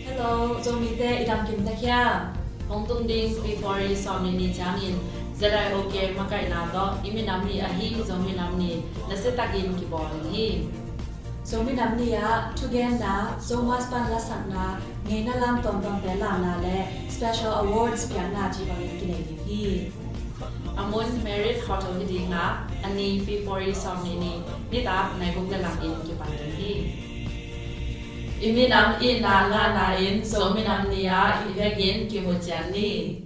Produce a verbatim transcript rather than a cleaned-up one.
Hello, Zomite i dam kim ta hiam? Hong tung ding February sawmnih ni ciangin Z I O K makaihna tawh i minam ni ahi Zomi Nam Ni nasia takin kibawl ding hi. Zomi Nam Ni ah thugenna, Zomus pan lasakna, ngeina lam tuamtuamte lamna le special awards piakna cih bangin kinei ding hi. A mun Marriott Hotel hi ding a, a ni February sawmnih ni, nitak nai guk le lang in kipan ding hi. I minam itna ngahna in Zomi Nam Ni ah i vekin kimu cian ni.